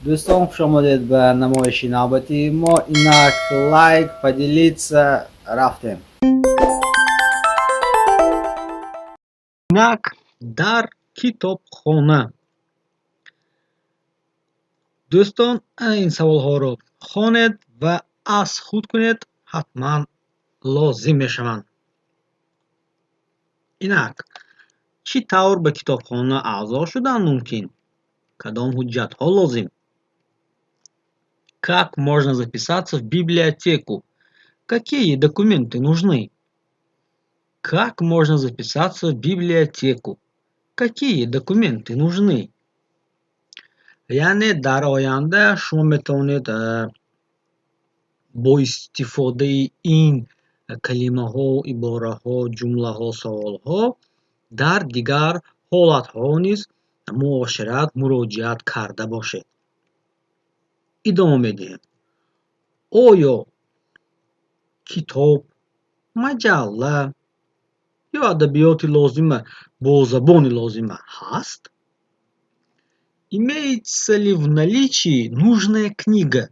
Дӯстон, хуш омадед ба намоиши навбатии мо. Инак, лайк, поделиться, рафтем. Инак, дар китобхона. Дӯстон, ин саволҳоро хонед ва аз худ кунед, ҳатман лозим мешаванд. Инак, чӣ тавр ба китобхона аъзо шудан мумкин? Кадом ҳуҷҷатҳо лозим? Как можно записаться в библиотеку? Какие документы нужны? Как можно записаться в библиотеку? Какие документы нужны? Яъне дар оянда шумо метавонед бо истифодаи ин калимаҳо, ибораҳо, ҷумлаҳо, саволҳо дар дигар ҳолатҳо низ муошират, муроҷиат карда бошед. Идома медиҳем. Оё китоб, маҷалла ё адабиёти лозима бо забони лозима ҳаст? Имеется ли в наличии нужная книга,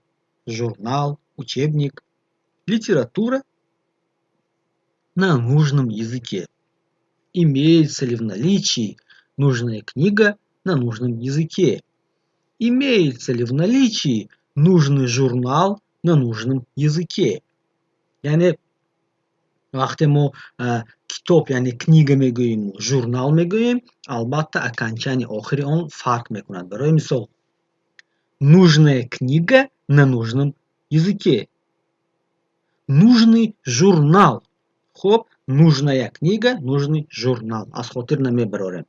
журнал, учебник, литература на нужном языке? Имеется ли в наличии нужная книга на нужном языке? Имеется ли в наличии нужный журнал на нужном языке? Яъне вақте мо китоб, яъне книга мегӯем, журнал мегӯем, албатта, окончанияи охири он фарқ мекунад. Барои мисол, нужная книга на нужном языке, нужный журнал. Хуб, нужная книга, нужный журнал, аз хотир намебарорем.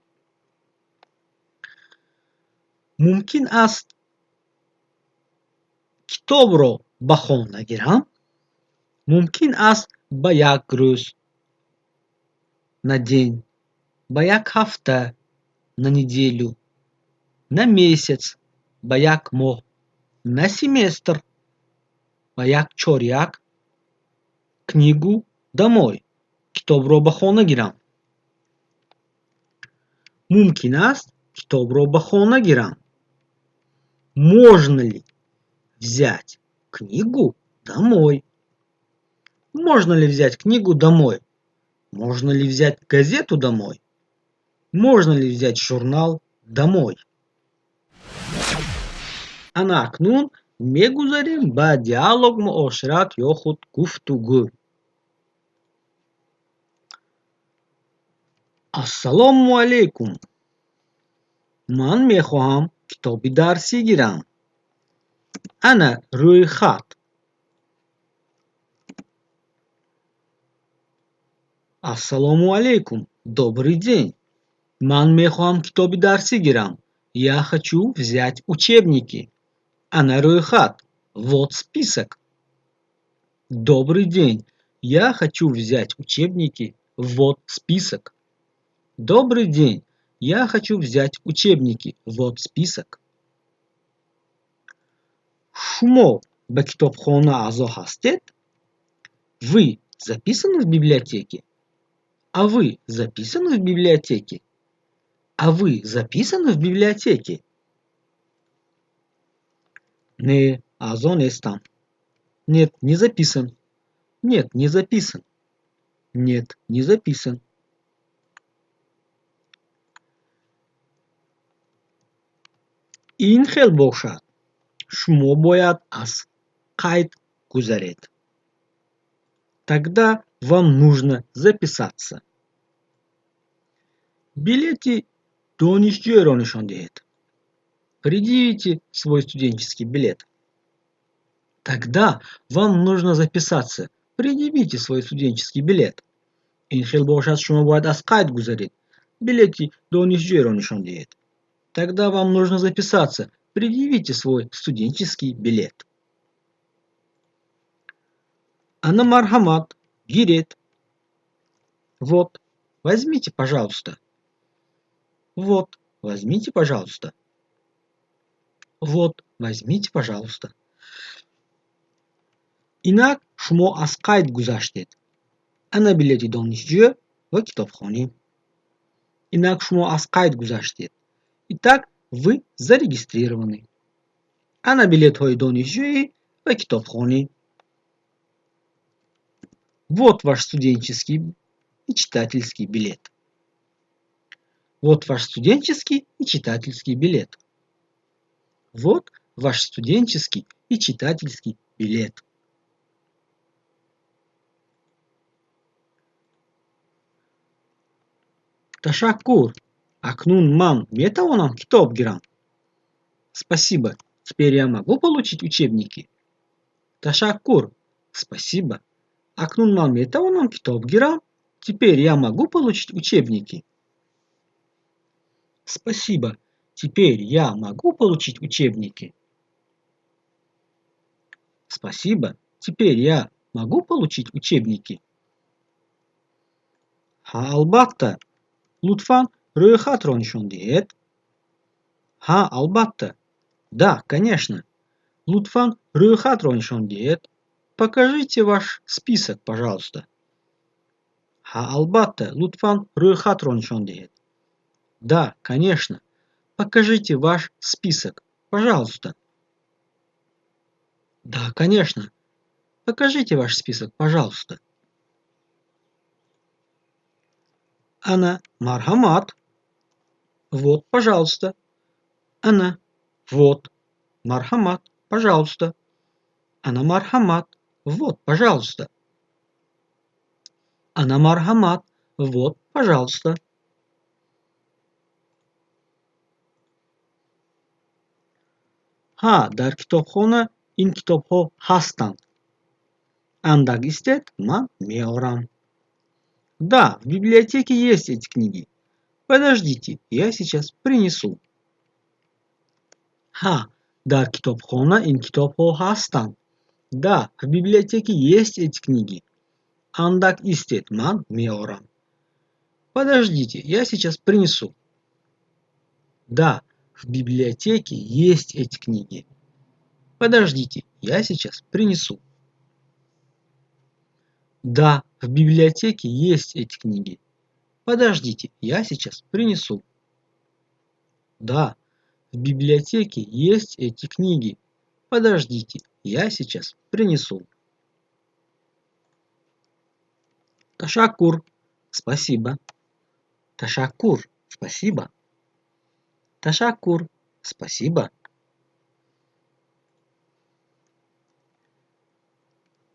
Мумкин аст китобро ба хона гирам? Мумкин аст ба як рӯз, на день, ба як ҳафта, на неделю, на месяц, ба як моҳ, на семестр, ба як чоряк, книгу домой, китобро ба хона гирам? Мумкин аст китобро ба хона гирам? Можно ли взять книгу домой? Можно ли взять книгу домой? Можно ли взять газету домой? Можно ли взять журнал домой? Ана акнун мегузарем ба диалог, муошират ё худ гуфтугӯ. Ассалому алайкум, ман мехоҳам китоби дарсӣ гирам. Ана рӯйхат. Ассалому алайкум, добрый день, ман мехоҳам китоби дарсӣ гирам. Я хочу взять учебники. Ана рӯйхат, вот список. Добрый день, я хочу взять учебники, вот список. Добрый день, я хочу взять учебники, вот список. Шумо ба китобхона аъзо ҳастед? Вы записаны в библиотеке? А вы записаны в библиотеке? А вы записаны в библиотеке? Не, аъзо нестам. Нет, не записан. Нет, не записан. Нет, не записан. Ин хел бошад, шумо бояд аз қайд гузаред. Тогда вам нужно записаться. Билети донишҷӯеро нишон диҳед. Предъявите свой студенческий билет. Тогда вам нужно записаться. Предъявите свой студенческий билет. Ин хел бошад, шумо бояд аз қайд гузаред. Билети донишҷӯеро нишон диҳед. Тогда вам нужно записаться. Предъявите свой студенческий билет. Ана марҳамат, гиред. Вот, возьмите, пожалуйста. Вот, возьмите, пожалуйста. Вот, возьмите, пожалуйста. Инак шумо аз қайд гузаштед. Ана билети донишҷӯ ва китобхонӣ. Инак шумо аз қайд гузаштед. Итак, вы зарегистрированы. Ана билетҳои донишҷӯӣ ва китобхонӣ. Вот ваш студенческий и читательский билет. Вот ваш студенческий и читательский билет. Вот ваш студенческий и читательский билет. Ташаккур, акнун ман метавонам китоб гирам? Спасибо, теперь я могу получить учебники? Ташаккур, спасибо, акнун ман метавонам китоб гирам? Теперь я могу получить учебники? Спасибо, теперь я могу получить учебники? Спасибо, теперь я могу получить учебники? Ҳа, албатта, лутфан рӯйхатро нишон диҳед. Ҳа, албатта, да, конечно, лутфан рӯйхатро нишон диҳед. Покажите ваш список, пожалуйста. Ҳа, албатта, лутфан рӯйхатро нишон диҳед. Да, конечно, покажите ваш список, пожалуйста. Да, конечно, покажите ваш список, пожалуйста. Ана, марҳамат. Вот, пожалуйста. Ана, вот, марҳамат, пожалуйста. Ана, марҳамат, вот, пожалуйста. Ана, марҳамат, вот, пожалуйста. Ҳа, дар китобхона ин китобҳо ҳастанд. Андак истед, ман меорам. Да, в библиотеке есть эти книги. Подождите, я сейчас принесу. Ҳа, дар китобхона ин китобҳо ҳастанд. Да, в библиотеке есть эти книги. Андак истед, ман меорам. Подождите, я сейчас принесу. Да, в библиотеке есть эти книги. Подождите, я сейчас принесу. Да, в библиотеке есть эти книги. Подождите, я сейчас принесу. Да, в библиотеке есть эти книги. Подождите, я сейчас принесу. Ташаккур, спасибо. Ташаккур, спасибо. Ташаккур, спасибо.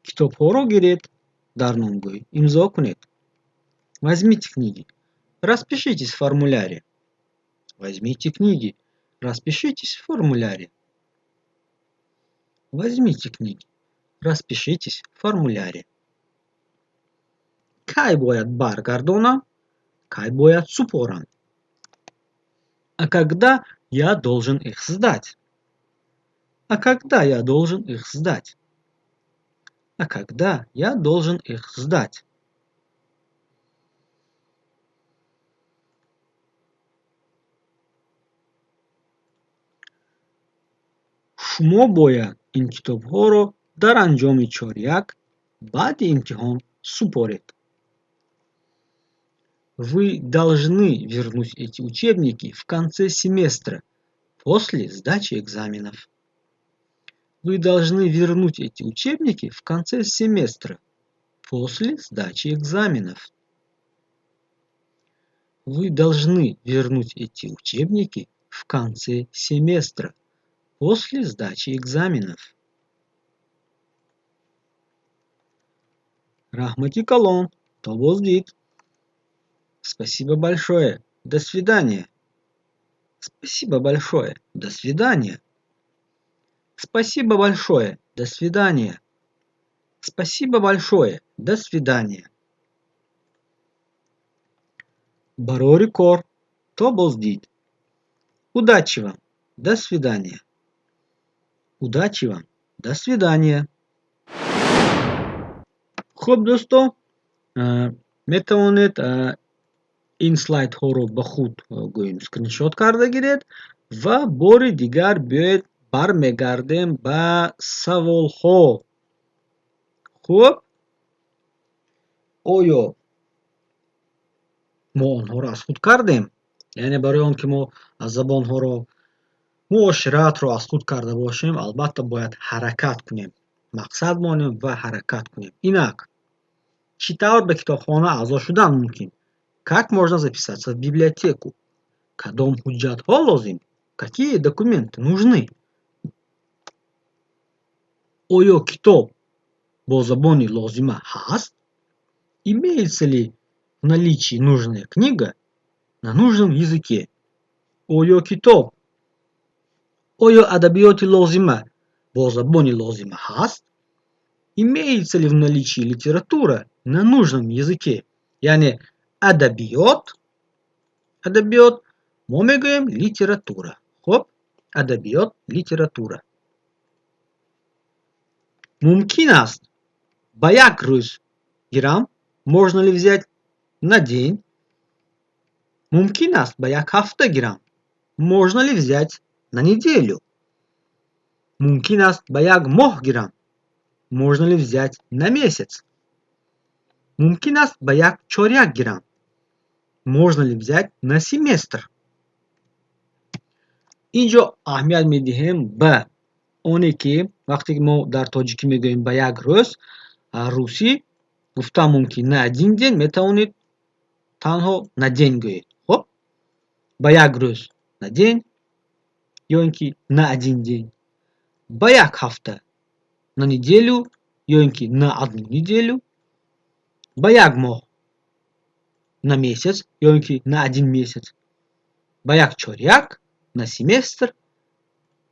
Китобҳоро гиред, дар номгӯй имзо кунед. Возьмите книги, распишитесь в формуляре. Возьмите книги, распишитесь в формуляре. Возьмите книги, распишитесь в формуляре. Кай бояд баргардонам? Кай бояд супорам? А когда я должен их сдать? А когда я должен их сдать? А когда я должен их сдать? Шумо бояд ин китобҳоро дар анҷоми чоряк баъди имтиҳон супоред. Вы должны вернуть эти учебники в конце семестра, после сдачи экзаменов. Вы должны вернуть эти учебники в конце семестра, после сдачи экзаменов. Вы должны вернуть эти учебники в конце семестра, после сдачи экзаменов. Раҳмати калон, то боздид. Спасибо большое, до свидания. Спасибо большое, до свидания. Спасибо большое, до свидания. Спасибо большое, до свидания. Барори кор, то боздид. Удачи вам, до свидания. Удачи вам, до свидания. Хуб, дӯсто, метавонед ин слайдҳоро ба худ, гӯем, скриншот карда гиред ва бори дигар биёед бармегардем ба саволҳо. Хуб, оё мо онҳоро аз худ кардем? Яъне барои он ки мо забонҳоро Муоширатро аз худ карда бошем, албатта бояд ҳаракат кунем, мақсад монем ва ҳаракат кунем. Инак, чӣ тавр ба китобхона аъзо шудан мумкин? Как можно записаться в библиотеку? Кадом ҳуҷҷатҳо лозим? Какие документы нужны? Оё китоб бо забони лозима ҳаст? Имеется ли в наличии нужная книга на нужном языке? Оё китоб, оё адабиёти лозима бо забони лозима ҳаст? Имеется ли в наличии литература на нужном языке? Яъне адабиёт, адабиёт мо мегӯем литература. Хуб, адабиёт, литература. Мумкин аст ба як рӯз гирам? Можно ли взять на день? Мумкин аст ба як ҳафта гирам? Можно ли взять на неделю? Мумкин аст ба як моҳ гирам? Можно ли взять на месяц? Мумкин аст ба як чоряк гирам? Можно ли взять на семестр? Ин ҷо аҳамият медиҳем ба оне, ки вақте ки мо дар тоҷикӣ мегӯем «ба як рӯз», русӣ гуфтан мумкин «на один день», метавонед танҳо «на день» гӯед. Хуб, ба як рӯз — на день ё ин ки на один день, ба як ҳафта — на неделю ё ин ки на одну неделю, ба як моҳ — на месяц ё ин ки на один месяц, ба як чоряк — на семестр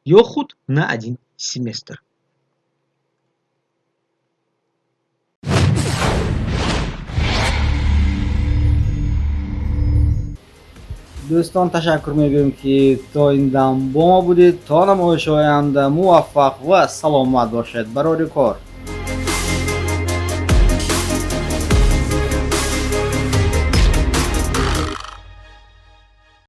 ё худ на один семестр. Дӯстон, ташаккур мегӯем, ки то ин дам бо мо будед. То намоиши оянда муваффақ ва саломат бошед. Барори кор.